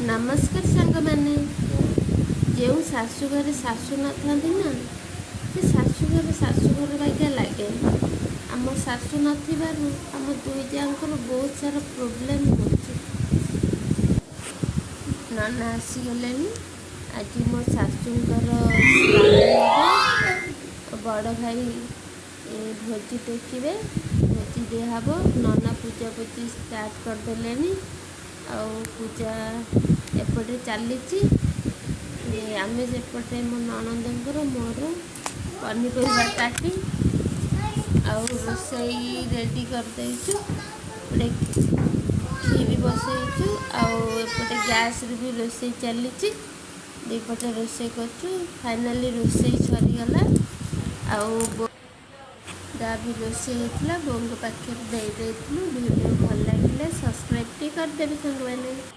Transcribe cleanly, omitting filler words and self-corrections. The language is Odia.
ନମସ୍କାର ସାଙ୍ଗମାନେ। ଯେଉଁ ଶାଶୁଘରେ ଶାଶୁ ନଥାନ୍ତି ନା, ସେ ଶାଶୁଘର ଶାଶୁଘର ବାଗିଆ ଲାଗେନି। ଆମ ଶାଶୁ ନଥିବାରୁ ଆମ ଦୁଇ ଯାଆଙ୍କର ବହୁତ ସାରା ପ୍ରୋବ୍ଲେମ୍ ହେଉଛି। ନନା ଆସିଗଲେଣି। ଆଜି ମୋ ଶାଶୁଙ୍କର ଶ୍ରାଦ୍ଧ ହେବ। ବଡ଼ ଭାଇ ଭୋଜି ଟେକିବେ, ଭୋଜି ଦିଆହେବ। ନନା ପୂଜା ପୂଜି ଷ୍ଟାର୍ଟ କରିଦେଲେଣି ଆଉ ପୂଜା ଏପଟେ ଚାଲିଛି। ଆମେ ସେପଟେ ମୋ ନଣନ୍ଦଙ୍କର ମୋର ପନିପରିବା କାଟି ଆଉ ରୋଷେଇ ରେଡ଼ି କରିଦେଇଛୁ। ଗୋଟେ କ୍ଷୀରି ବସେଇଛୁ ଆଉ ଏପଟେ ଗ୍ୟାସ୍ରେ ବି ରୋଷେଇ ଚାଲିଛି। ଦୁଇପଟେ ରୋଷେଇ କରୁଛୁ। ଫାଇନାଲି ରୋଷେଇ ସରିଗଲା ଆଉ ଯାହା ବି ରୋଷେଇ ହେଇଥିଲା ବୋଉଙ୍କ ପାଖରେ ଦେଇ ଦେଇଥିଲୁ। ଭିଡ଼ିଓ ଭଲ ଲାଗିଲେ ସବସ୍କ୍ରାଇବ୍ ଟିକେ କରିଦେବେ ସାଙ୍ଗମାନେ।